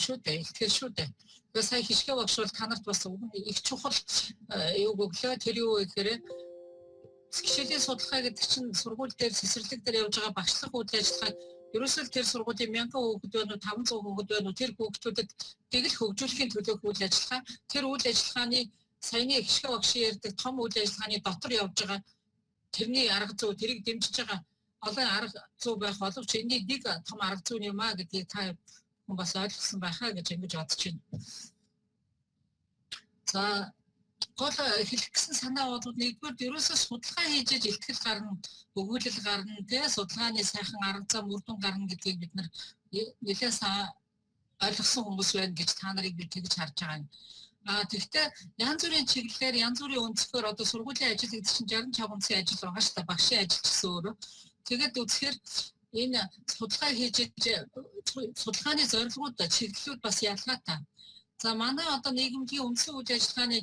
шүү дээ. Илтгэл шүү дээ. Тэгээ сая хишгэ багш бол та нарт бас их чухал юуг өглөө. Тэр юу вэ гэхээр хичээлийн судалгаа гэдэг чинь сургууль дээр цэцэрлэг дээр явж байгаа багшлах үйл ажиллагааг ерөөсөө тэр сургуулийн 1000 хүүхэд байна уу, 500 хүүхэд байна уу, тэр хүүхдүүдэд дэглэх хөгжүүлэхийн төлөөх үйл ажиллагаа, тэр үйл ажиллагааны саяны хишгэ багшийн ярьдаг том үйл ажиллагааны дотор явж байгаа тэрний арга зүй, тэрийг дэмжиж байгаа олон арга зүй байх боловч энэний нэг том арга зүй юм а гэдгийг та хүн бас ойлгосон байхаа гэж ингэж бодож байна. За, гол хэлэх гэсэн санаа бол нэгдүгээр ерөөсөө судалгаа хийж илтгэл гарна, өгүүлэл гарна, тэ судалгааны сайхан арга зам үр дүн гарна гэдгийг бид нар нэлээд ойлгосон хүмүүс байна гэж та нарыг би тэгж харж байгаа юм. А тэгвэл янз бүрийн чиглэлээр, янз бүрийн өнцгөр одоо сургуулийн ажил гэдэг чинь 65 үндэсний ажил байгаа шүү дээ. Багшийн ажил ч гэсэн өөрөө. Тэгээд үзэхээр энэ судалгаа хийж судалгааны зорилгууд, чиглэлүүд бас ялгаатай. За, манай одоо нийгэмлэгийн үндсэн үйл ажиллагааны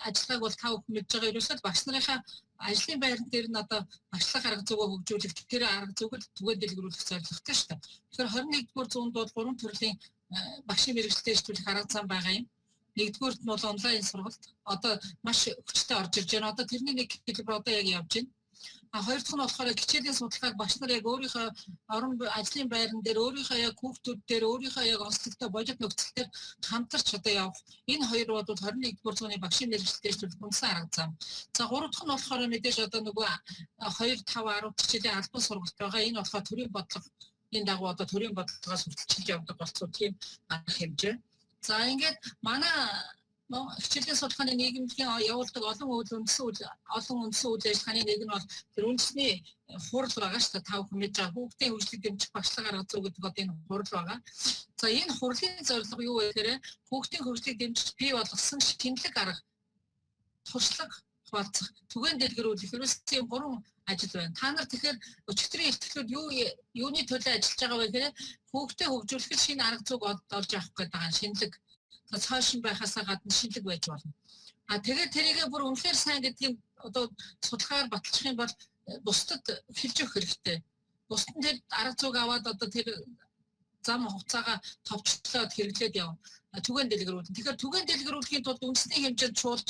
ажиллагааг бол та бүхэн мэдж байгаа, ерөөсөө багш нарынхаа ажлын байран дээр нь одоо багшлах арга зүйгээ хөгжүүлэх, тэр арга зүйг түгээн дэлгэрүүлэх зорилготой шүү дээ. Тэгэхээр 21-р зуунд бол гурван төрлийн багшийн мэргэжилтэд ижилэх арга зам байгаа юм. Нэгдүгüүрт нь бол онлайн сургалт одоо маш хүчтэй орж ирж байна. Одоо тэрний нэг хэлбэр одоо яг явж байна. А хоёр дахь нь болохоор хичээлийн судалгааг багш нар яг өөрийнхөө орон ажлын байран дээр, өөрийнхөө яг хүүхдүүд дээр, өөрийнхөө яг онцлогтой бодит нөхцөл дээр хамтарч одоо явах. Энэ хоёр бол 21-р зууны багшийн мэргэжилтэд ижилэх үндсэн арга зам. За, гурав дахь нь болохоор мэдээж одоо нөгөө 2 5 10 хичээлийн албан сургалт байгаа. Энэ болохоор төрийн бодлого, энэ дагуу одоо төрийн бодлогоос хүртэлчилж явдаг болсон тийм арга хэмжээ. За, ингээд манай хичээлийн судалгааны нийгэмлэгийн явуулдаг олон үйл үндсэн үйл олон үндсэн үйл ажиллагааны нэг нь бол тэр үндэсний хурал байгаа шүү дээ. Та бүхэн мэдж байгаа хүүхдийн хөгжлийг дэмжих багшлах арга зүй гэдэг одоо энэ хурал байгаа. За, энэ хурлын зорилго юу вэ гэхээр хүүхдийн хөгжлийг дэмжиж бий болгосон шинэлэг арга, туршлага хуваалцах, түгээн дэлгэрүүлэх, ерөөсөө юм гурван ажил байна. Та нар тэгэхээр өчигдрийн илтгэлүүд юу юуны төлөө ажиллаж байгаа вэ гэхээр хүүхдээ хөгжүүлэхэд шинэ арга зүйг олж авах гэдэг байгаа, шинэлэг цоошин байхаасаа гадна шинэлэг байж болно. А тэгээд тэрийгээ бүр үнэхээр сайн гэдгийг одоо судалгаагаар баталчих юм бол бусдад хэлж өгөх хэрэгтэй. Бусд нь тэр арга зүйг аваад одоо тэр зам хугацаагаа товчлоод хэрэглээд явна. Түгээн дэлгэрүүлнэ. Тэгэхээр түгээн дэлгэрүүлэхийн тулд үндэсний хэмжээнд чуулж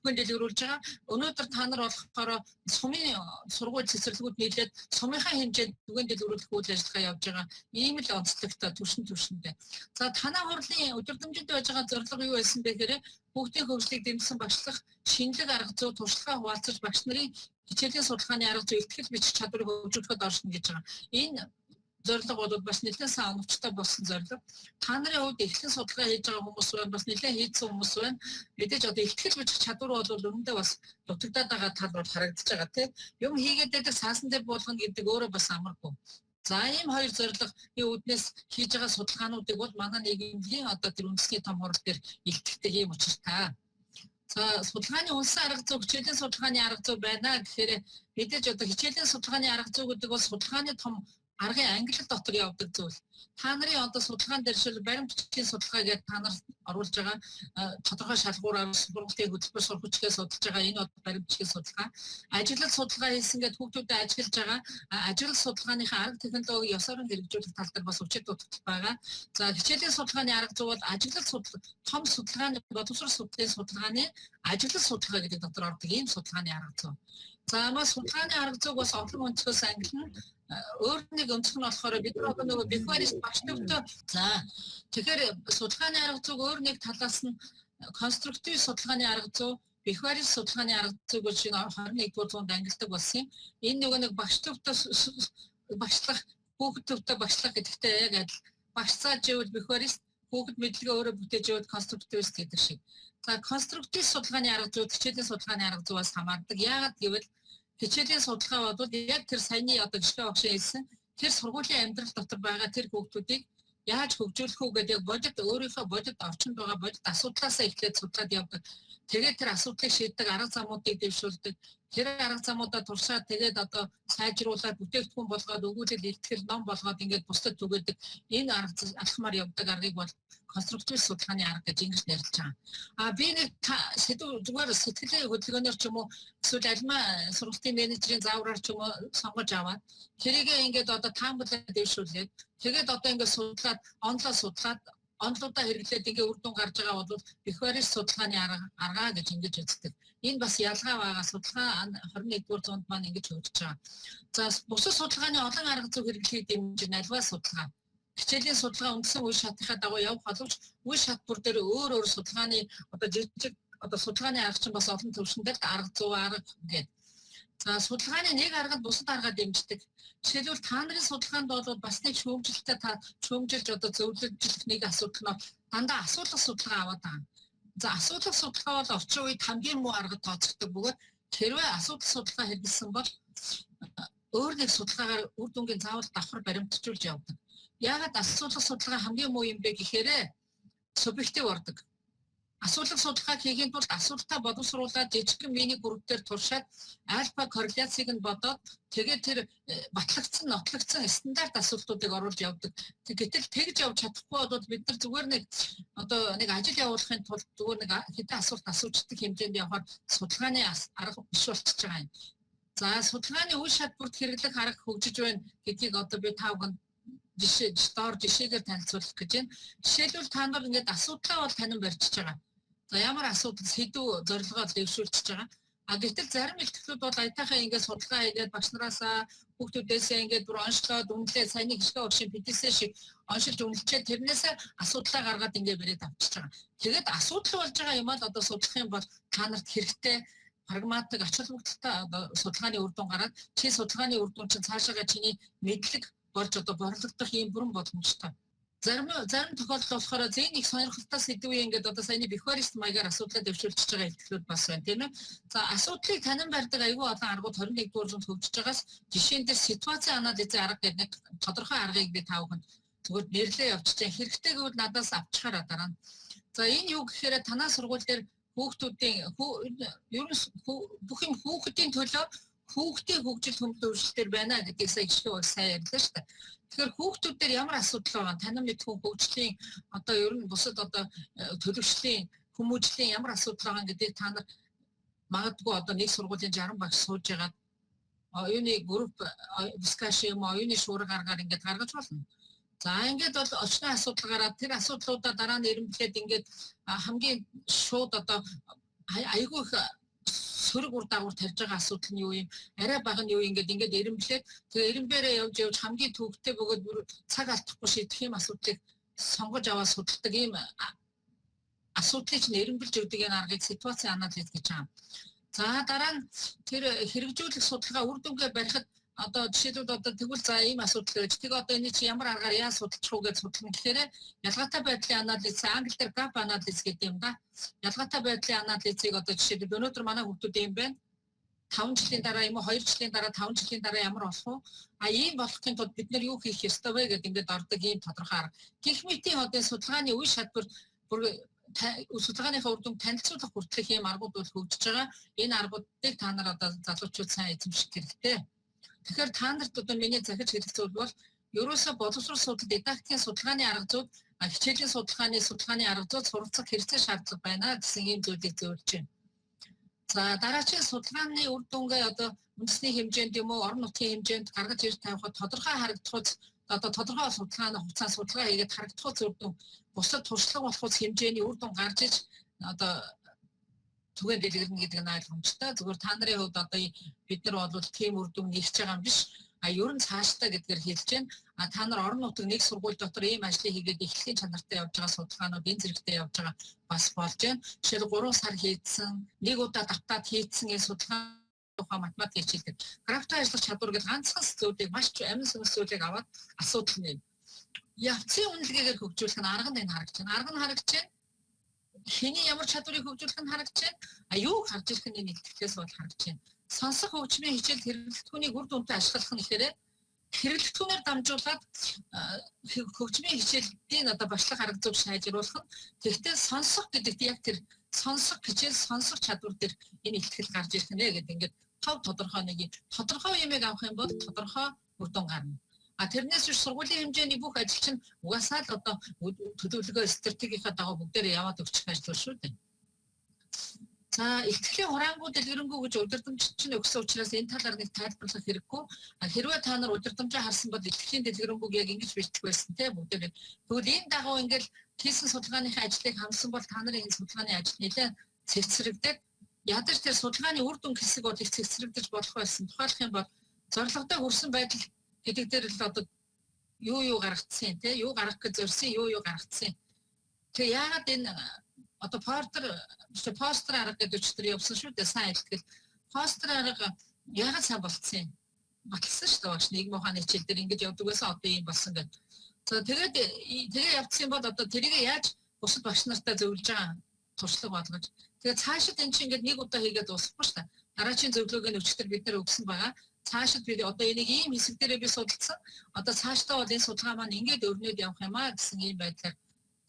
түгээн дэлгэрүүлж байгаа. Өнөөдөр та нар болохоор сумын сургууль цэцэрлэгүүд нийлээд сумынхаа хэмжээнд түгээн дэлгэрүүлэх үйл ажиллагаа явж байгаа. Ийм л онцлогтой түвшин түвшиндээ. За, танай хурлын өдөрдмжинд байж байгаа зорилго юу байсан бэ гэхээр хүүхдийн хөгжлийг дэмжсэн багшлах шинэлэг арга зүй, туршлагаа хуваалцаж багш нарын хичээлийн судалгааны арга зүй, илтгэл бичих чадварыг хөгжүүлэхэд оршино гэж байгаа. Энэ зорилго бол бас нэлээд сайн оновчтой болсон зорилго. Та нарын хувьд эхлэн судалгаа хийж байгаа хүмүүс байна, бас нэлээд хийцэн хүмүүс байна. Мэдээж одоо илтгэл бичих чадвар бол үнэндээ бас дутагдаад байгаа тал бол харагдаж байгаа, тийм. Юм хийгээд байдаг цаасан дээр буулгана гэдэг өөрөө бас амаргүй. За, ийм хоёр зорилгын үүднээс хийж байгаа судалгаануудыг бол манай нийгэмлэгийн одоо тэр үндэсний том хурал дээр илтгэдэг ийм учиртай. За, судалгааны үндсэн арга зүй хичээлийн судалгааны арга зүй байна гэхээр мэдээж одоо хичээлийн судалгааны арга зүй гэдэг бол судалгааны том аргын ангилал дотор явдаг зүйл. Та нарын одоо судалгаан дээр жишээл баримт бичгийн судалгаа гэдэг та нар оруулж байгаа тодорхой шалгуураар сургалтын хөтөлбөр сурах хүчгээ судалж байгаа, энэ бол баримт бичгийн судалгаа. Ажиглал судалгаа хийсэн гэдэг хүүхдүүдэд ажиглаж байгаа. Ажиглал судалгааныхаа арга технологи ёсоор нь хэрэгжүүлэх тал дээр бас учир дутагдал байгаа. За, хичээлийн судалгааны арга зүй бол ажиглал судалгаа, том судалгааны боловсрол судлалын судалгааны ажиглал судалгаа гэдэг дотор ордог ийм судалгааны арга зүй. За, маш судалгааны арга зүйг бас олон өнцгөөс ангилна. Өөр нэг өнцөг нь болохоор бид нар одоо нөгөө бихварист багш төвтөө, за, тэгэхээр судалгааны арга зүйг өөр нэг талаас нь конструктив судалгааны арга зүй, бихварист судалгааны арга зүй гэж 21-р зуунд ангилдаг болсон юм. Энэ нөгөө нэг багш төвтөө багшлах, хүүхэд төвтөө багшлах гэдэгтэй яг адил. Багш зааж ивэл бихварист, хүүхэд мэдлэгээ өөрөө бүтээж ивэл конструктивист гэдэг шиг. За, конструктив судалгааны арга зүй хичээлийн судалгааны арга зүйгээс хамаардаг. Яагаад гэвэл хичээлийн судалгаа бол яг тэр саяны одоо гişгэ багшийн хэлсэн тэр сургуулийн амьдрал дотор байгаа тэр хүүхдүүдийг яаж хөгжүүлэх үү гэдэг бодит өөрийнхөө бодит орчинд байгаа бодит асуудлаасаа эхлээд судлаад явдаг. Тэгээд тэр асуудлыг шийддэг арга замуудыг дэвшүүлдэг. Тэр арга замуудаа туршаад, тэгээд одоо сайжруулад, бүтээгдэхүүн болгоод, өгүүлэл, илтгэл, ном болгоод ингээд бусдад түгээдэг. Энэ арга алхмаар явдаг аргыг бол конструктив судалгааны арга гэж ингэж нэрлэж байгаа. А би нэг сэдв зүгээр сэтгэлийн хөдөлгөөнөөр ч юм уу, эсвэл альмаа сургалтын менежерийн заавраар ч юм уу сонгож аваад, тэрийг ингээд одоо таамаглаад дэвшүүлээд, тэгээд одоо ингээд судлаад, онлоо судлаад Онолуудаа хэрэглээд ингээ үр дүн гарч байгаа бол бихевиорист судалгааны арга гэж ингэж үздэг. Энэ бас ялгаа байгаа. Судалгаа 21-р зуунд маань ингэж хөгжиж байгаа. За, бусад судалгааны олон арга зүй хэрэглэхийг дэмжин альва судалгаа. Хичээлийн судалгаа үндсэн үе шатынхаа дагуу явах боловч үе шат бүр дээр өөр өөр судалгааны одоо жижиг одоо судалгааны арга чинь бас олон төвшөнд арга зүй арга гэдэг. За, судалгааны нэг арга нь бусад аргаа дэмждэг. Жишээлбэл, та нарын судалгаанд бол бас нэг шүүмжлэлтэй, та шүүмжилж одоо зөвлөж нэг асуудал нь дандаа асуулга судалгаа аваад байгаа. За, асуулга судалгаа бол орчин үед хамгийн муу аргад тооцогддог бөгөөд хэрвээ асуудал судалгаа хэрэглэсэн бол өөр нэг судалгаагаар үр дүнгийн заавал давхар баримтжуулж явдаг. Яагаад асуулга судалгаа хамгийн муу юм бэ гэхээр субъектив ордог. Асуулга судалгааг хийхийн тулд асуултаа боловсруулаад жижигхэн мини групп дээр туршаад альфа корреляцийг нь бодоод тэгээд тэр батлагдсан, нотлогдсон стандарт асуултуудыг оруулж явдаг. Гэтэл тэгж явж чадахгүй бол бид нар зүгээр нэг одоо нэг ажил явуулахын тулд зүгээр нэг хэдэн асуулт асуучдаг хэмжээнд явахаар судалгааны арга биш болчихж байгаа юм. За, судалгааны үе шат бүрт хэрэглэх арга хөгжиж байна гэдгийг одоо би та бүхэнд жишээ доор жишээгээр танилцуулах гэж байна. Жишээлбэл, та нар ингээд асуудлаа бол танин барьчихж байгаа. За, ямар асуудал, сэдв, зорилгоо дэвшүүлчихэж байгаа. А гэтэл зарим илтгэлүүд бол аятайхаа ингээд судалгаа хийгээд багш нараасаа, хүүхдүүдээсээ ингээд бүр онцлоод үнэлээ, саяны гიშгэ уршийн PTC шиг оншилж үнэлчээ тэрнээсээ асуудлаа гаргаад ингээд бариад авчиж байгаа. Тэгээд асуудал болж байгаа юм аа одоо судлах юм бол та нарт хэрэгтэй прагматик, ач холбогдолтой одоо судалгааны үр дүн гараад чи судалгааны үр дүн чинь цаашаага чиний мэдлэг болж одоо борлогдох ийм бүрэн боломжтой. Зарим тохиолдолд болохоор зэн их сонирхолтой сэдвийн ингээд одоо саяны бихевиорист маягаар асуудлаа дэвшүүлчихэж байгаа илтгэлүүд бас байна, тийм ээ. За, асуудлыг танин барьдаг айгүй олон аргууд 21 дугаар зуунд хөгжиж байгаас жишээн дээр ситуацийн анализын арга гэдэг нэг тодорхой аргыг би та бүхэнд зүгээр нэрлээ явчихжээ. Хэрэгтэй гэвэл надаас авчихаараа дараа нь. За, энэ юу гэхээр танаа сургууль дээр хүүхдүүдийн ер нь бүх юм хүүхдийн төлөө, хүүхдийн хөгжил хөндлөн өөрчлөлтөөр байна гэдгийг сая гişгээ сайн ярьлаа шүү дээ. Тэгэхээр хүүхдүүд дээр ямар асуудал байгаа, танин мэдхүү хөгжлийн одоо ер нь бусад одоо төлөвшлийн хүмүүжлийн ямар асуудал байгаа гэдгийг та нар магадгүй одоо нэг сургуулийн 60 багш сууж байгаад оюуны group discussion юм, оюуны шуурга аргаар ингээд гаргаж болно. За, ингээд бол очны асуудал гараад тэр асуудлуудаа дараа нь эрэмблээд ингээд хамгийн шууд одоо айгүй их сөрөг үр дагавар тарьж байгаа асуудал нь юу юм, арай бага нь юу, ингээд ингээд эрэмблээд тэгээ эрэмбээрээ явж явж хамгийн төвөгтэй бөгөөд бүр цаг алдахгүй шийдэх юм асуудлыг сонгож аваад судалдаг ийм асуудлыг чинь эрэмбэлж өгдөг энэ аргыг ситуацийн анализ гэж байгаа. За, дараа нь тэр хэрэгжүүлэх судалгаа үр дүнгээ барихад одоо жишээлбэл одоо тэгвэл за ийм асуудал байж тэг одоо энэ чи ямар аргаар яаж судалчих уу гэж судлана гэхээр ялгаатай байдлын анализ, англи дээр gap анализ гэдэг юм да. Ялгаатай байдлын анализыг одоо жишээлбэл өнөөдөр манай хүүхдүүд юм байна. 5 жилийн дараа юм уу, 2 жилийн дараа, 5 жилийн дараа ямар болох вэ? А ийм болохын тулд бид нар юу хийх ёстой вэ гэдэг ингээд ордог ийм тодорхой арга. Гэх мэтийн одоо судалгааны үе шат бүр бүр судалгааныхаа үр дүнг танилцуулах хүртэлх ийм аргууд бол хөгжиж байгаа. Энэ аргуудыг та нар одоо залуучууд сайн эзэмших хэрэгтэй. Тэгэхээр та нарт одоо миний захиж хэлэх зүйл бол ерөөсөө боловсрол судлал, дидактикийн судалгааны арга зүйд, хичээлийн судалгааны арга зүйд суралцах хэрэгцээ, шаардлага байна гэсэн ийм зүйлийг зөвлөж байна. За, дараагийн судалгааны үр дүнгээ одоо үндэсний хэмжээнд юм уу, орон нутгийн хэмжээнд гаргаж ирж тавихад тодорхой харагдах, одоо тодорхой судалгааны хугацаанд судалгаа хийгээд харагдах үр дүн бусад туршлага болох хэмжээний үр дүн гарч иж одоо түгээн дэлгэрнэ гэдэг нь ойлгомжтой. Зүгээр та нарын хувьд одоо бид нар бол тийм үр дүн нэгж байгаа юм биш. А ер нь цаашдаа гэдгээр хэлж байна. А та нар орон нутаг нэг сургууль дотор ийм ажлыг хийгээд эхлэхийн чанартай явж байгаа судалгаанууд энэ зэрэгтэй явж байгаа бас болж байна. Жишээл 3 сар хийдсэн, нэг удаа давтаад хийдсэн энэ судалгаа тухай математик хичээлдэг. Графтай ажиллах чадвар гэж ганцхан зүйлийг, маш амин сүнс зүйлийг аваад асуудал нь юм. Явцын үнэлгээгээр хөгжүүлэх нь арга нь энэ харагдаж байна. Арга нь харагдаж байна, хэний ямар чадварыг хөгжүүлэх нь харагдаж байна. А юуг харж ирэх нь энэ илтгэлээс бол харагдаж байна. Сонсох хөгжмийн хичээл хэрэглэгдэхүүнийг үр дүнтэй ашиглах нь гэхээр хэрэглэгдэхүүнээр дамжуулаад хөгжмийн хичээлдийн одоо башлах арга зүйг сайжруулах нь. Тэгэхдээ сонсох гэдэгт яг тэр сонсох хичээл, сонсох чадвар дээр энэ илтгэл гарч ирэх нэ гэдэг ингээд тов тодорхой нэг тодорхой юмыг авах юм бол тодорхой үр дүн гарна. А тэрнээс биш сургуулийн хэмжээний бүх ажил чинь угаасаа л одоо төлөвлөгөө, стратегийнхаа дагуу бүгдээрээ яваад өгчих ажил шүү дээ. За, илтгэлийн хураангуй дэлгэрэнгүй гэж удирдамж чинь өгсөн учраас энэ талаар нэг тайлбарлах хэрэггүй. Хэрвээ та нар удирдамжаа харсан бол илтгэлийн дэлгэрэнгүй яг ингэж бичдэг байсан те бүгдээ. Тэгвэл энэ дагуу ингээл хийсэн судалгааныхаа ажлыг хамсан бол та нарын энэ судалгааны ажил нэлээд цэгцрэгдэг. Ядаж тэр судалгааны үр дүн хэсэг бол их цэгцрэгдэж болох байсан. Тухайлах юм бол зорилготой хүрсэн байдал гэдэг дээр л одоо юу юу гаргацсан те, юу гаргах гэж зорьсон, юу юу гаргацсан. Тэгээ яагаад энэ одоо Портер постер арга гэдэг өчтөр явсан шүү дээ, сайн илтгэл. Постер арга яагаад сайн болцсон юм? Баталсан шүү дээ багш, нийгэм ухааны хичээл дээр ингэж явдаг байсан, одоо ийм болсон гэдэг. За, тэгээд тэгээ явцсан юм бол одоо тэрийг яаж бусад багш нартай зөвлөж байгаа туршлага болгож. Тэгээ цаашид эн чинь ингээд нэг удаа хийгээд дуусахгүй шүү дээ. Дараачийн зөвлөгөөг нь өчтөр бид нар өгсөн байгаа. Цаашид би одоо энийг ийм хэсэг дээрээ би судалсан. Одоо цаашдаа бол энэ судалгаа маань ингээд өрнөд явах юм аа гэсэн ийм байдлаар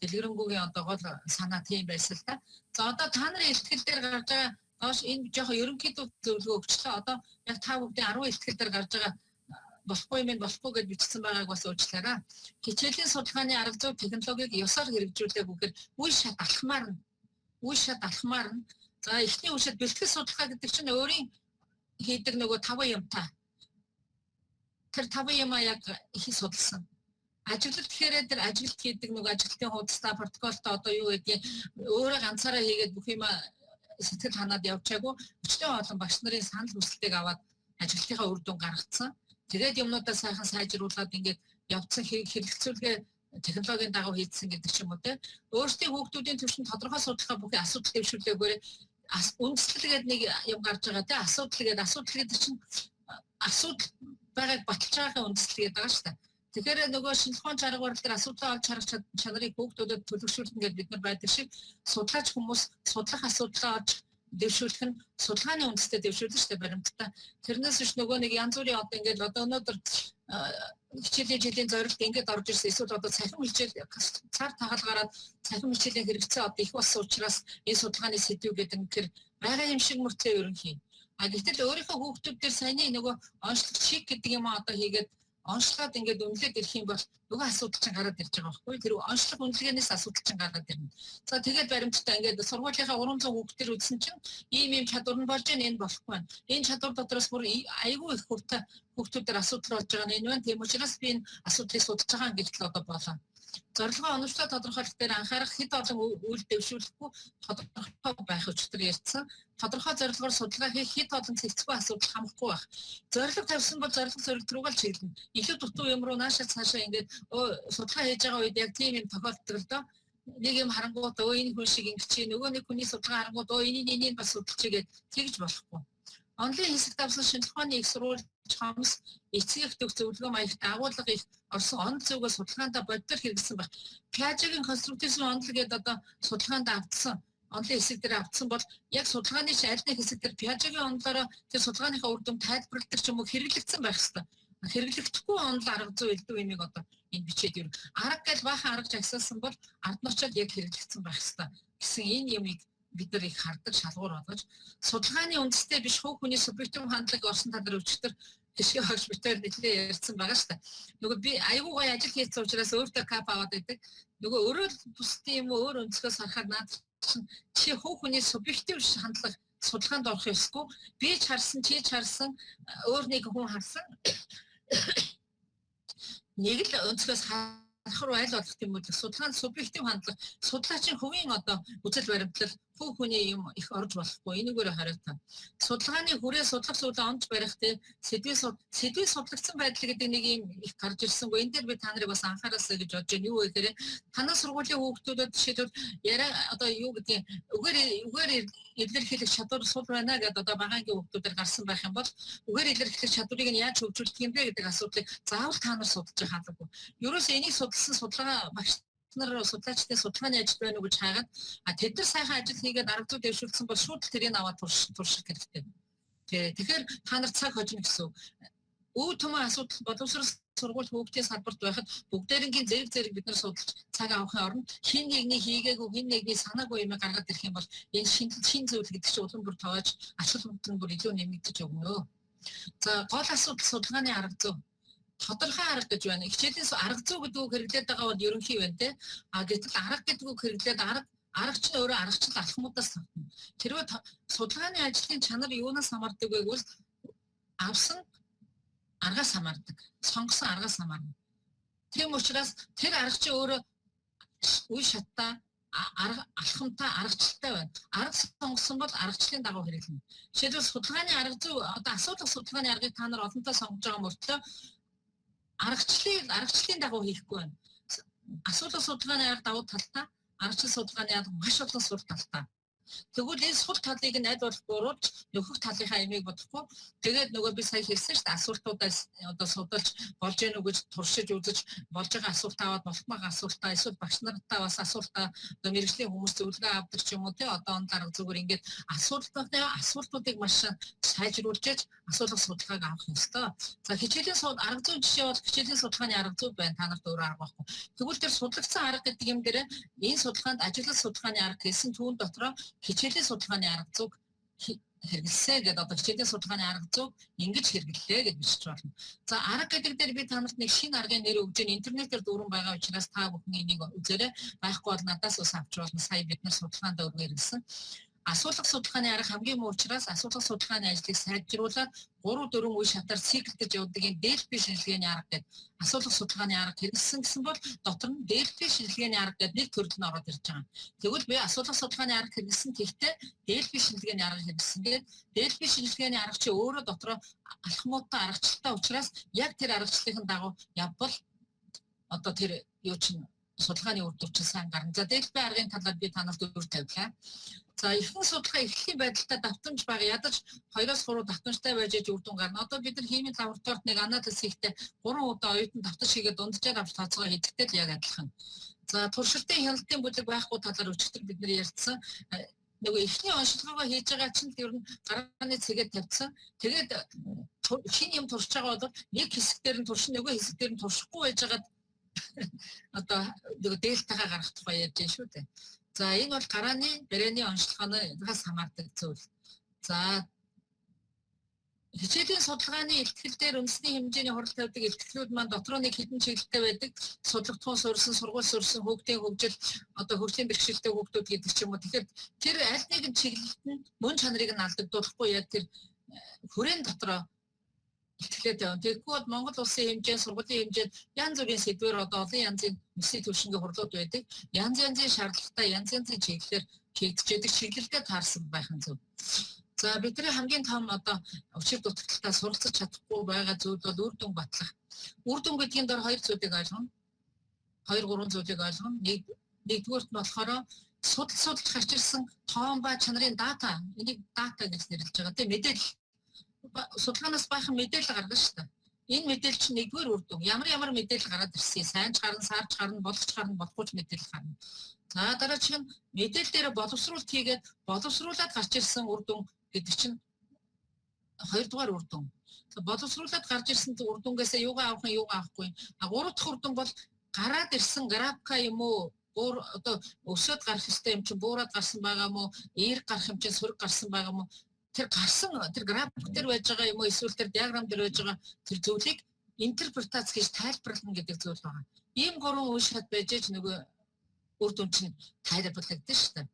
дэлгэрэнгүйгийн одоо гол санаа тийм байсан л та. За, одоо та нарын илтгэл дээр гарч байгаа доош энэ жоохон ерөнхийдөө зөвлөгөө өгчлээ. Одоо яг та бүгдийн 10 илтгэл дээр гарч байгаа болохгүй юм болохгүй гэж бичсэн байгааг бас уучлаарай. Хичээлийн судалгааны арга зүй технологиг ёсоор хэрэгжүүлээгүйгээр үе шат алхмаар нь үе шат алхмаар нь. За, эхний үе шат бэлтгэл судалгаа гэдэг чинь өөрийн хийдэг нөгөө 5 юмтай. Тэр 5 юмаа яг их судалсан. Ажиглалт гэхээр тэр ажиглалт хийдэг нөгөө ажиглалтын хуудастай, протоколтой, одоо юу гэдгийг өөрөө ганцаараа хийгээд бүх юма сэтгэл ханаад явчаагүй, өчтөн олон багш нарын санал хүсэлтийг аваад ажиглалтынхаа үр дүн гаргацсан. Тэгээд юмнуудаа сайхан сайжруулад ингээд явцсан, хэрэгцүүлгээ технологийн дагуу хийдсэн гэдэг ч юм уу те. Өөрсдийн хүүхдүүдийн түвшинд тодорхой судалгаа бүхий асуудал дэвшүүлээгүүр үндэслэл гэдэг нэг юм гарч байгаа те. Асуудал гэдэг, асуудал гэдэг чинь асуудал байгааг баталж байгаагийн үндэслэл гэдэг байгаа шүү дээ. Тэгэхээр нөгөө шинжлэх ухааны арга барил дээр асуудлаа олж харах чанарыг хүүхдүүдэд төлөвшүүлнэ гэж бид нар байдаг шиг, судлаач хүмүүс судлах асуудлаа олж дэвшүүлэх нь судалгааны үндэстэй дэвшүүлнэ шүү дээ, баримттай. Тэрнээс биш нөгөө нэг янз бүрийн одоо ингээд одоо өнөөдөр хичээлийн жилийн зорилт ингээд орж ирсэн, эсвэл одоо цахим хичээл цар тахал гараад цахим хичээлийн хэрэгцээ одоо их болсон учраас энэ судалгааны сэдв гэдэг нь тэр байгаа юм шиг мөртлөө ерөнхий. А гэтэл өөрийнхөө хүүхдүүд дээр саяны нөгөө онцлог чиг гэдэг юм одоо хийгээд онцлоод ингээд үнэлээд ирэх юм бол нөгөө асуудал чинь гараад ирж байгаа байхгүй. Тэр онцлог үнэлгээнээс асуудал чинь гараад ирнэ. За, тэгээд баримттай ингээд сургуулийнхаа 300 хүүхдээр үзсэн чинь ийм ийм чадвар нь болж байна, энэ болохгүй байна. Энэ чадвар дотроос бүр айгүй их хүртэл хүүхдүүдээр асуудал болж байгаа нь энэ байна. Тийм учраас би энэ асуудлыг судалж байгаа гэхтэл одоо болоо. Зорилгоо оновчтой тодорхойлох дээр анхаарах, хэд олон үйл дэвшүүлэхгүй тодорхой байх өчтөр ярьсан. Тодорхой зорилгоор судалгаа хийх, хэд олон цэгцгүй асуудал хамахгүй байх. Зорилго тавьсан бол зорилго зорилт руугаа л чиглэнэ. Илүү дутуу юм руу нааша цаашаа ингээд судалгаа хийж байгаа үед яг тийм юм тохиолддог л доо. Нэг юм харангуут өө энэ хүн шиг ингэж чи, нөгөө нэг хүний судалгаа харангуут өө энийг энийг бас судалчих гээд тэгж болохгүй. Онлын хэсэгт авсан шинжлэх ухааны их сурвалж хомс эцэг эх төх зөвлөгөө маягт агуулга их орсон онол зүгөө судалгаандаа бодитоор хэрэглэсэн байх. Пиажегийн конструктивизм онол гэдэг одоо судалгаанд автсан, онлын хэсэг дээр автсан бол яг судалгааны аль нэг хэсэг дээр Пиажегийн онолоороо тэр судалгааныхаа үр дүн тайлбарладаг ч юм уу хэрэглэгдсэн байх хэвээр. Хэрэглэгдэхгүй онол арга зүй элдв имийг одоо энэ бичээд ер арга гэж баахан арга жагсаасан бол ард нь очиод яг хэрэглэгдсэн байх хэвээр гэсэн энэ юмыг бид нар их хардаг, шалгуур болгож судалгааны үндэстэй биш хувь хүний субъектив хандлага орсон талаар өчтөр жишээ хогш битээр нэлээ ярьсан байгаа шүү дээ. Нөгөө би айгүй гоё ажил хийсэн учраас өөртөө кап аваад байдаг. Нөгөө өөрөө бусдын юм өөр өнцгөөс харахад наад чинь чи хувь хүний субъектив хандлага судалгаанд орох ёсгүй. Би ч харсан, чи ч харсан, өөр нэг хүн харсан. Нэг л өнцгөөс харах руу аль болох тийм үү, судалгаанд субъектив хандлага, судлаачийн хувийн одоо үзэл баримтлал, хувь хүний юм их орж болохгүй, энэгээр хариутай. Судалгааны хүрээ судлах зүйлээ онж барих те, сэдвийн судлагдсан байдал гэдэг нэг юм их гарч ирсэнгүй. Энэ дээр би та нарыг бас анхаараасай гэж бодож байна. Юу вэ гэхээр танай сургуулийн хүүхдүүдэд жишээлбэл яриа одоо юу гэдгийг үгээр илэрхийлэх чадвар сул байна гэдээ одоо багаангийн хүүхдүүдээр гарсан байх юм бол үгээр илэрхийлэх чадварыг нь яаж хөгжүүлэх юм бэ гэдэг асуудлыг заавал та нар судалж байгаа хаалгагүй. Ерөөсөө энийг судалсан судалгаа багш нар судлаачдын судалгааны ажил байна уу гэж хайгаад, а тэд нар сайхан ажил хийгээд арга зүй дэвшүүлсэн бол шууд л тэрийг аваад турших хэрэгтэй. Тэгэхээр та нар цаг хожино гэсэн үг. Өв түмэн асуудал боловсрол сургууль хүүхдийн салбарт байхад бүгдээрингийн зэрэг зэрэг бид нар судалж цаг авахын оронд хин нэгний хийгээгүй, хин нэгний санаагүй юм гаргаад ирэх юм бол энэ шин зүйл гэдэг чинь улам бүр тоож ач холбогдол нь бүр илүү нэмэгдэж өгнө. За, гол асуудал судалгааны арга зүй тодорхой арга гэж байна. Хичээлийн арга зүй гэдэг үг хэрэглээд байгаа бол ерөнхий байна те. А гэтэл арга гэдэг үг хэрэглээд арга Арга чинь өөрөө аргачлал алхмуудаас тогтно. Хэрвээ судалгааны ажлын чанар юунаас хамаардаг вэ гэвэл авсан аргаас хамаардаг. Сонгосон аргаас хамаарна. Тийм учраас тэр арга чинь өөрөө үе шаттай арга алхамтай аргачлалтай байна. Арга сонгосон бол аргачлалын дагуу хэрэглэнэ. Жишээлбэл, судалгааны арга зүй, одоо асуудал судалгааны аргыг та нар олонтаа сонгож байгаа мөртлөө аргачлалын дагуу хийхгүй байна. Асуудал судалгааны арга давуу талтай, аргачлал судалгааны арга маш олон сул талтай. Тэгвэл энэ сул талыг нь аль болох буруулж, нөхөх талынхаа ямиг бодохгүй, тэгээд нөгөө би сая хэлсэн шүү дээ, асуултуудаа одоо судалж болж гэнэ үү гэж туршиж үзэж, болж байгаа асуулт аваад, болохмаг асуултаа эсвэл багш нартаа бас асуултаа, одоо мэргэжлийн хүмүүс зөвлөгөө авдаг ч юм уу, тий, одоо он дарга зүгээр ингээд асуултуудыг маш сайжруулж асуулга судалгааг авах ёстой. За, хичээлийн арга зүйн жишээ бол хичээлийн судалгааны арга зүй байна. Та нарт өөр арга байхгүй. Тэгвэл тэр судлагдсан арга гэдэг юм дээр энэ судалгаанд ажиглал судалгааны арга гэсэн, түүн дотроо хичээлийн судалгааны арга зүйг хэрэглэсэ гэдэг, одоо хичээлийн судалгааны арга зүйг ингэж хэрэглэлээ гэж бичиж болно. За, арга гэдэг дээр би та нарт нэг шинэ аргын нэр өгч байна. Интернетээр дүүрэн байгаа учраас та бүхэн энийг үзээрэй. Байхгүй бол надаас ус авч болно. Сая бид нар судалгаанд өргө хэрэглэсэн. Асуулга судалгааны арга хамгийн муу учраас асуулга судалгааны ажлыг сайжруулаад 3 4 үе шатаар циклдэж явдаг юм Delphi шинжилгээний арга гэдэг асуулга судалгааны арга хэрэглэсэн гэсэн бол дотор нь Delphi шинжилгээний арга гэдэг нэг төрөл нь ороод ирж байгаа. Тэгвэл би асуулга судалгааны арга хэрэглэсэн, гэхдээ Delphi шинжилгээний арга хэрэглэсэн гэдэг, Delphi шинжилгээний арга чи өөрөө дотроо алхмуудтай, аргачлалтай учраас яг тэр аргачлалын дагуу явбал одоо тэр юу чинь судалгааны үр дүн чинь сайн гарна. За, Delphi аргын талаар би та нарт өөр тавилаа. За, ихэнх судалгаа эхлэлийн байдалтай давтамж бага, ядаж 2-3 давтамжтай байж аж үр дүн гарна. Одоо бид нар химийн лабораторид нэг анализ хийхдээ 3 удаа оюутан давтаж хийгээд дунджаар авч тооцоогоо хийдэгтэй л яг адилхан. За, туршилтын хяналтын бүлэг байхгүй талаар өчигдөр бид нар ярьсан. Нөгөө эхний оншилгоогоо хийж байгаа чинь ер нь гарааны цэгээ тавьсан. Тэгээд шинэ юм туршиж байгаа бол нэг хэсэг дээр нь туршин, нөгөө хэсэг дээр нь туршихгүй байжгаад одоо нөгөө дельтагаа гаргах тухай ярьж байна шүү дээ. За, энэ бол гарааны барианы оншилгооноос хамаардаг зүйл. За, хичээлийн судалгааны илтгэл дээр үндэсний хэмжээний хурал тавьдаг илтгэлүүд маань дотроо нэг хэдэн чиглэлтэй байдаг. Судлагдахуун суурьсан, сургууль суурьсан, хүүхдийн хөгжил, одоо хөгжлийн бэрхшээлтэй хүүхдүүд гэдэг ч юм уу. Тэгэхээр тэр аль нэгэн чиглэлд нь мөн чанарыг нь алдагдуулахгүй яг тэр хүрээн дотроо итгэлээ тавина. Тэгэхгүй бол Монгол улсын хэмжээ, сургуулийн хэмжээнд янз бүрийн сэдвээр одоо олон янзын үндэсний түвшингийн хурлууд байдаг. Янз янзын шаардлагатай, янз янзын чиглэлээр хийгдэж чиглэлдээ таарсан байх нь зөв. За, бидний хамгийн том одоо учир дутагдaltaа суралцаж чадахгүй байгаа зүйл бол үр дүн батлах. Үр дүн гэдгийн дор хоёр зүйлийг ойлгоно. Хоёр гурван зүйлийг ойлгоно. Нэгдүгээрт нь болохоор судалж гарч ирсэн тоон ба чанарын дата. Энийг дата гэж нэрлэж байгаа, тийм, мэдээлэл, судалгаанаас баахан мэдээлэл гаргана шүү дээ. Энэ мэдээлэл чинь нэгдүгээр үр дүн. Ямар ямар мэдээлэл гараад ирсэн. Сайн ч гарна, саарч гарна, болох ч гарна, болохгүй ч мэдээлэл гарна. За, дараачих нь мэдээлэл дээр боловсруулалт хийгээд боловсруулад гарч ирсэн үр дүн гэдэг чинь хоёрдугаар үр дүн. Боловсруулад гарч ирсэн үр дүнгээсээ юугаа авах юм, юугаа авахгүй. А гурав дахь үр дүн бол гараад ирсэн графика юм уу, буур одоо өсөөд гарах ёстой юм чинь буураад гарсан байгаа мó, эерэг гарах юм чинь сөрөг гарсан байгаа мó, тэр гарсан тэр график дээр байж байгаа юм уу, эсвэл тэр диаграм дээр байж байгаа тэр зүйлийг интерпретац гэж тайлбарлана гэдэг зүйл байгаа. Ийм гурван үе шат байж аж нөгөө үр дүн чинь тайлбарлагдана шүү дээ.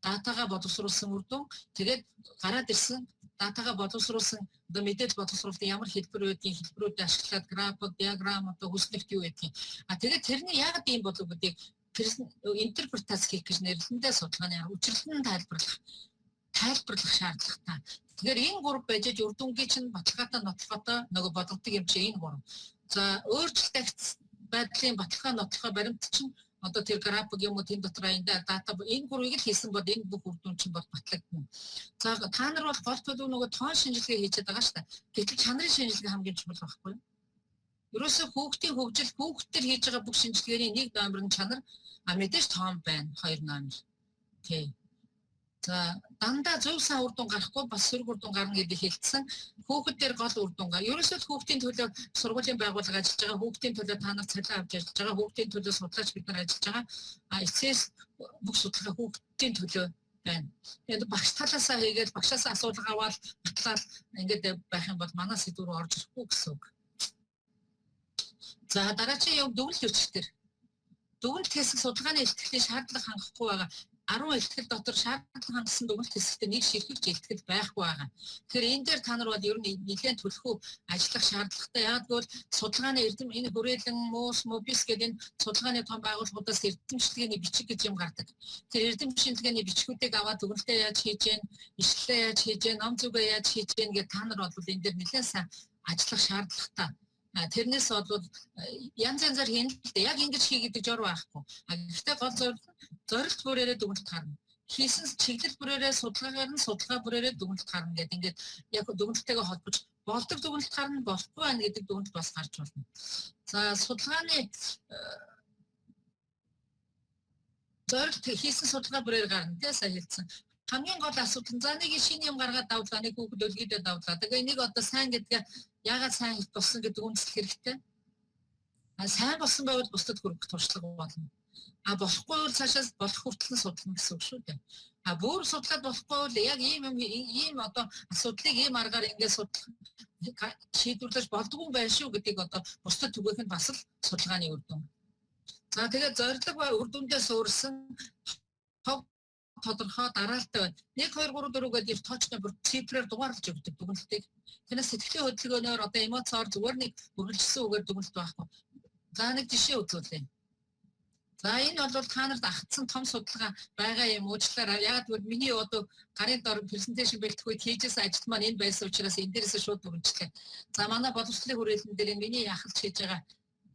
Датагаа боловсруулсан үр дүн, тэгээд гараад ирсэн датагаа боловсруулсан одоо мэдээлэл боловсруулалтын ямар хэлбэр байдгийг, хэлбэрүүдийг ашиглаад график, диаграм, одоо хүснэгт юу байдгийг. А тэгээд тэрний яагаад ийм болов гэдгийг интерпретац хийх гэж нэрлэндээ судалгааны учирлан тайлбарлах шаардлагатай. Тэгэхээр энэ гурав байж үр дүнгийн чинь баталгаатай, нотлохотой нөгөө бодогддог юм чи энэ гурав. За, өөрчлөлт байдлын баталгаа, нотлохоо, баримт чинь одоо тэр график юм уу, тэн дотор энэ дата, энэ гурвыг л хийсэн бол энэ бүх үр дүн чинь бол батлагдана. За, та нар бол гол төлөв нөгөө тоон шинжилгээ хийчихэд байгаа шүү дээ. Гэтэл чанарын шинжилгээ хамгийн чухал байхгүй юу? Ерөөсөө хүүхдийн хөгжил, хүүхдтэр хийж байгаа бүх шинжилгээний нэг номер нь чанар, а мэдээж тоон байна, хоёр номер. Тий. За, дандаа зөв сайн үр дүн гарахгүй, бас сөрөг үр дүн гарна гэдэг хэлсэн. Хүүхэд дээр гол үр дүн гар. Ерөөсөө хүүхдийн төлөө сургуулийн байгууллага ажиллаж байгаа, хүүхдийн төлөө та нар цалин авч ажиллаж байгаа, хүүхдийн төлөө судлаач бид нар ажиллаж байгаа. А эцэс бүх судалгаа хүүхдийн төлөө байна. Тэгээд багш талаасаа хийгээд багшаасаа асуулга аваад батлаад ингээд байх юм бол манай сэдв рүү орж ирэхгүй гэсэн үг. За, дараагийн юм дүгнэлт өчтөр. Дүгнэлт хэсэг судалгааны илтгэлийн шаардлага хангахгүй байгаа. 10 илтгэл дотор шаардлага хангасан дүгнэлт хэсэгтээ нэг ширхэгч илтгэл байхгүй байгаа. Тэгэхээр энэ дээр та нар бол ер нь нэлээд түлхүү ажиллах шаардлагатай. Яг гэвэл судалгааны эрдэм энэ хүрээлэн, муус, мобис гэдэг энэ судалгааны том байгууллагуудаас эрдэм шинжилгээний бичиг гэж юм гардаг. Тэр эрдэм шинжилгээний бичгүүдийг аваад дүгнэлтээ яаж хийж гэн, ишлэлээ яаж хийж гэн, ном зүгээ яаж хийж гэн гэж та нар бол энэ дээр нэлээд сайн ажиллах шаардлагатай. Тэрнээс бол янз янзаар хийнэ л дээ. Яг ингэж хий гэдэг жор байхгүй. Гэхдээ гол зорилт бүрээрээ дүгнэлт гарна. Хийсэн чиглэл бүрээрээ судалгаагаар нь судалгаа бүрээрээ дүгнэлт гарна гэдэг ингээд яг дүгнэлттэйгээ холбож болдог дүгнэлт гарна, болохгүй байна гэдэг дүгнэлт бас гарч болно. За судалгааны зорилт хийсэн судалгаа бүрээр гарна тий сая хэлсэн. Хамгийн гол асуудал нь за нэг шинэ юм гаргаад давлаа, нэг хүүхэд өлгийдээ давлаа. Тэгээ энийг одоо сайн гэдгээ яагаад сайн болсон гэдэг үндэслэх хэрэгтэй. А сайн болсон байвал бусдад хүргэх туршлага болно. А болохгүй бол цаашаа болох хүртэл нь судлана гэсэн үг шүү дээ. А бүр судлаад болохгүй бол яг ийм юм ийм одоо асуудлыг ийм аргаар ингээд судлах шийдвэрлэж болдгүй юм байна шүү гэдгийг одоо бусдад түгээх нь бас л судалгааны үр дүн. За тэгээд зорилго ба үр дүндээ суурьсан тодорхой дараалтай байна. 1 2 3 4 гэдэг их тоочтой бүр цифрээр дугаарлаж өгдөг дүгнэлтийг. Тэрнээс сэтгэлийн хөдөлгөөнөөр одоо эмоцоор зүгээр нэг үргэлжилсэн үгээр дүгнэлт байхгүй. За нэг жишээ үзүүлье. За энэ бол та нарт агтсан том судалгаа байгаа юм уучлаарай. Яг гэвэл миний одоо гарын дор презентацийн бэлтгэх үед хийжсэн ажил маань энэ байсан учраас энэ дээрээс шууд дүгнэлээ. За манай боловсролын хүрээлэн дээр энэ миний яхалж хийж байгаа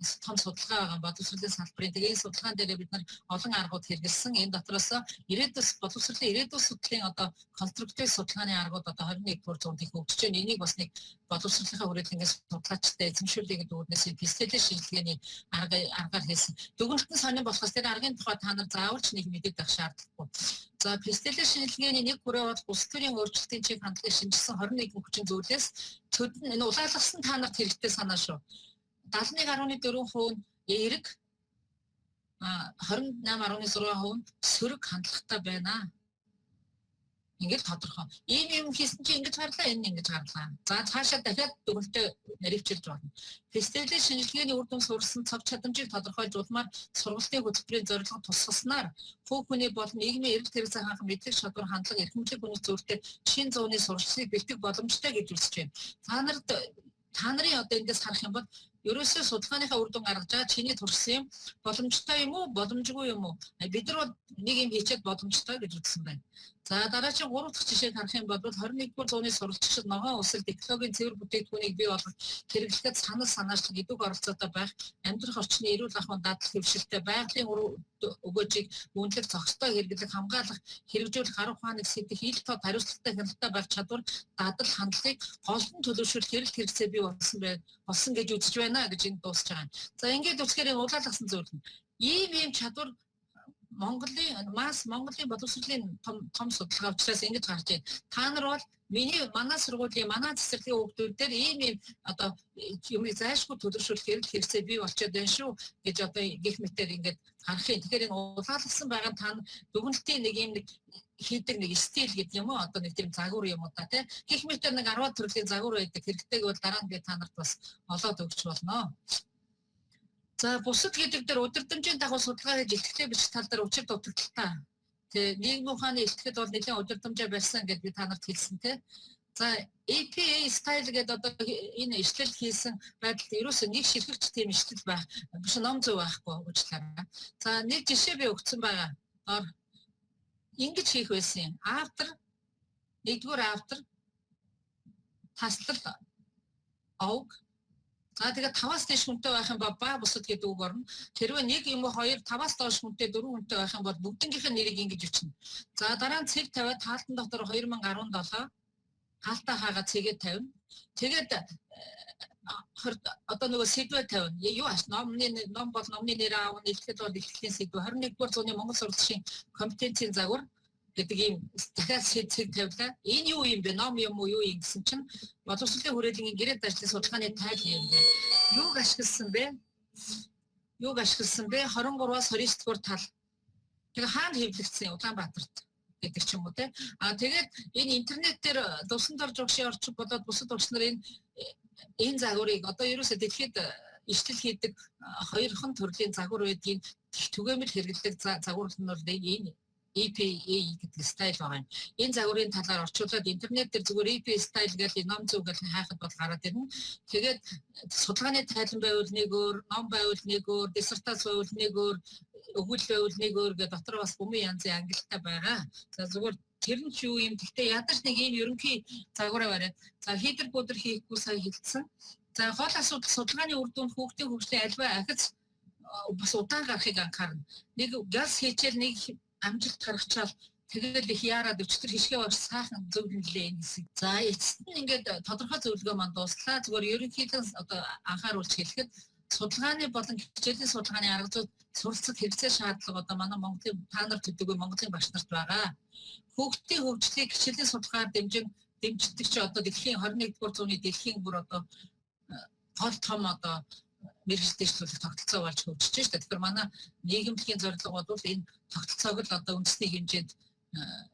том судалгаа байгаа боловсролын салбарын. Тэгээ энэ судалгаан дээр бид нар олон аргууд хэрэглэсэн. Энэ дотроос ирээдүйс боловсролын ирээдүйн судлалын одоо конструктив судалгааны аргууд одоо 21-р зуунд их хөгжиж байна. Энийг бас нэг боловсролынхаа хүрээлэнгээс судлаачтай эзэмшүүлэх гэдэг үүднээс пистелийн шинжилгээний аргаар хийсэн. Дүгнэлт нь сонин болохоос тэр аргын тухай та нар заавал ч нэг мэдээд байх шаардлагагүй. За пистелийн шинжилгээний нэг хүрээ бол улс төрийн өөрчлөлтийн чиг хандлагыг шинжилсэн 21 хүчин зүйлээс төд нь энэ улаалгасан та нарт хэрэгтэй санаа шүү. 71.4% нь эерэг, 28.6% нь сөрөг хандлагатай байна. Ингээд тодорхой. Ийм юм хийсэн чинь ингэж гарлаа, энэ ингэж гарлаа. За цаашаа дахиад дүгнэлтээ наривчилж болно. Фестивалийн шинжилгээний үр дүн сурсан цог чадамжийг тодорхойлж улмаар сургалтын хөтөлбөрийн зорилго тусгаснаар хувь хүний болон нийгмийн эрэлт хэрэгцээ хангах мэдлэг чадвар хандлага эрхэмлэг үнэт зүйлтэй шин зууны сурчлалыг бэлтгэх боломжтой гэж үзэж байна. Та нарын одоо эндээс харах юм бол ерөөсөө судалгааныхаа үр дүн гаргаж байгаа чиний туршсан юм боломжтой юм уу, боломжгүй юм уу? Бид нар бол нэг юм хийчихэд боломжтой гэж үзсэн байна. За дараагийн 3 дахь жишээг харах юм бол 21-р зууны сурвалжлагчид ногоон усалд экологийн цэвэр бүтээгдэхүүнийг бий болгох хэрэглэхэд санал санаачлах идэвх оролцоотой байх, амьдрах орчны эрүүл ахуйн дадлах хэвшилтэй, байгалийн өгөөжийг үнэлэх, зохистой хэрэглэх, хамгаалах, хэрэгжүүлэх арга ухааныг сэдэх, ил тод хариуцлагатай хяналттай байх чадвар, дадал хандлагыг голдон төлөвшүүлэх эрэлт хэрэгцээ бий болсон бай болсон гэж үзэж байна гэж энд дуусч байгаа юм. За ингээд үзэхээр энэ улаалгасан зүйл нь ийм чадвар Монголын масс Монголын боловсролын том судалгаа учраас ингэж гарч байна. Та нар бол манай сургуулийн манай цэцэрлэгийн хүүхдүүд дээр ийм одоо юмыг зайлшгүй төлөвшүүлэх эрэл хэрэгцээ бий болчиход байна шүү гэж одоо гих мэтэр ингээд харах юм. Тэгэхээр энэ улаалгасан байгаа та дүгнэлтийн нэг ийм нэг хийдэг нэг стил гэдэг юм уу одоо нэг тийм загвар юм уу та тий. Гих мэтэр нэг 10 төрлийн загвар байдаг. Хэрэгтэйг бол дараа нь би та нарт бас олоод өгч болно. За бусад гэдэг дээр удирдамжийн дагуу судалгаа хийж илтгэлээ бичих тал дээр учир дутагдaltaй. Тэ нийгмийн ухааны илтгэл бол нэлээд удирдамжаа барьсан гэдээ би та нарт хэлсэн тий. За APA style гэдэг одоо энэ ишлэл хийсэн байдалд ерөөсөө нэг ширхэгч тийм ишлэл байх биш ном зөв байхгүй уучлаарай. За нэг жишээ би өгсөн байгаа. Дор ингэж хийх байсан юм. Автор нэгдүгээр автор таслал овг. За тэгээд 5-аас дээш хүнтэй байх юм ба бусад гэдэг үг орно. Тэрвээ нэг юм уу 2 5-аас доош хүнтэй 4 хүнтэй байх юм бол бүгднгийнх нь нэрийг ингэж бичнэ. За дараа нь цэг тавиад таалтан дотор 2017 хаалтаа хаагаа цэгээ тавина. Тэгээд одоо нөгөө сэдвээ тавина. Юу аш номны ном бол номны нэр аавна, илтгэл бол илтгэлийн сэдв. 21-р зууны Монгол сурлагчийн компетенцийн загвар гэдэг ийм дахиад цэг тавилаа. Энэ юу юм бэ? Ном юм уу юу юм гэсэн чинь боловсролын хүрээлэнгийн гэрээ дажлын судалгааны тайл юм бэ? Юуг ашигласан бэ? Юуг ашигласан бэ? 23-аас 29 дугаар тал. Тэгээ хаана хэвлэгдсэн Улаанбаатарт гэдэг ч юм уу те. А тэгээд энэ интернет дээр дусан дор жогшийн орчин болоод бусад орч нар энэ загварыг одоо ерөөсөө дэлхийд ишлэл хийдэг хоёрхан төрлийн загвар байдгийг түгээмэл хэрэглэдэг загвар нь бол энэ APA гэдэг style байгаа юм. Энэ загварын талаар орчуулад интернет дээр зүгээр APA style гэж ном зүг гэж хайхад бол гараад ирнэ. Тэгээд судалгааны тайлан байвал нэг өөр, ном байвал нэг өөр, диссертац байвал нэг өөр, өгүүлэл байвал нэг өөр гэх дотор бас бүмийн янзын ангилалтай байгаа. За, зүгээр тэр нь ч юу юм. Гэхдээ ядаж нэг ийм ерөнхий загвараа бариад, за, хийдэр бүдэр хийхгүй сая хэлсэн. За, гол асуудал судалгааны үр дүнд хүүхдийн хөгжлийн альва ахиц бас удаан гарахыг анхаарна. Нэг газ хийчихэл, нэг амжилт гаргачаал, тэгэл их яарад өчтөр хишгээ багш сайхан зөвлөлээ энэ хэсэг. За, эцэст нь ингээд тодорхой зөвлөгөө маань дууслаа. Зүгээр ерөнхийдөө одоо анхааруулж хэлэхэд судалгааны болон хичээлийн судалгааны арга зүйд суралцах хэрэгцээ, шаардлага одоо манай Монголын, та нар төдийгүй Монголын багш нарт байгаа. Хүүхдийн хөгжлийг хичээлийн судалгаар дэмжин дэмждэг чи одоо дэлхийн 21-р зууны дэлхийн бүр одоо гол том одоо мэргэжил дэвшлүүлэх тогтолцоо болж хөгжиж шүү дээ. Тэгэхээр манай нийгэмлэгийн зорилго бол энэ тогтолцоог л одоо үндэсний хэмжээнд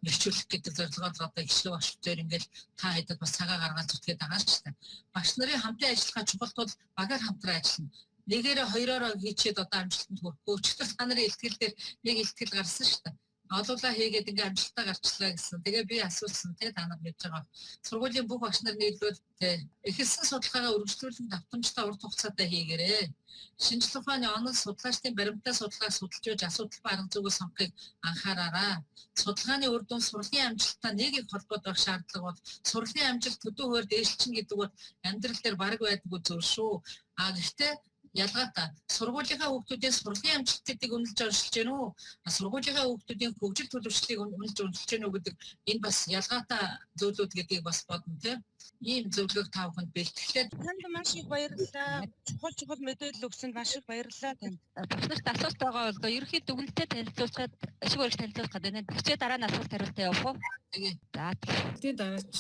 бэрхшүүлэх гэдэг зорилгоор л одоо хичээл багш дээр ингээл та хэдэд бас цагаа гаргаад зүтгээд байгаа шүү дээ. Багш нарын хамтын ажиллагаа чухал тул багаар хамтран ажиллана. Нэгээрээ, хоёроороо хийчихэд одоо амжилтанд хүрэхгүй. Өчигдөр та нарын илтгэл дээр нэг илтгэл гарсан шүү дээ, олуулаа хийгээд ингээ амжилттай гарчлаа гэсэн. Тэгээ би асуусан, тий, та нар мэдж байгаа. Сургуулийн бүх багш нар нийлвэл, тий, эхэлсэн судалгаагаа үргэлжлүүлэн давтамжтай урт хугацаатай хийгээрэй. Шинжлэх ухааны онол, судлаачдын баримттай судалгааг судалж байж асуудал ба арга зүгөө сонгохыг анхаараарай. Судалгааны үр дүн сурлагын амжилттай нэг их холбоод байх шаардлага бол сурлагын амжилт төдий хувиар дээшилчин гэдэг бол амьдрал дээр бараг байдаггүй зүйл шүү. А гэхдээ ялгаатай сургуулийнхаа хүүхдүүдийн сурлагын амжилтыг үнэлж оншилж гэнэ үү? Сургуулийнхаа хүүхдүүдийн хөгжил төлөвшлийг үнэлж оншилж гэнэ үү гэдэг энэ бас ялгаатай зүйлүүд гэдгийг бас бодно, тийм. Ийм зөвлөгөөг та бүхэнд бэлтгэлээ. Танд маш их баярлалаа. Чухал чухал мэдээлэл өгсөнд маш их баярлалаа танд. Багш нарт асуулт байгаа бол ерөнхий дүгнэлтээ танилцуулахад, шиг өргөж танилцуулах гэдэг. Тэгчээ дараа нь асуулт хариултаа явах уу? Тэгээ. За. Тийм дараа.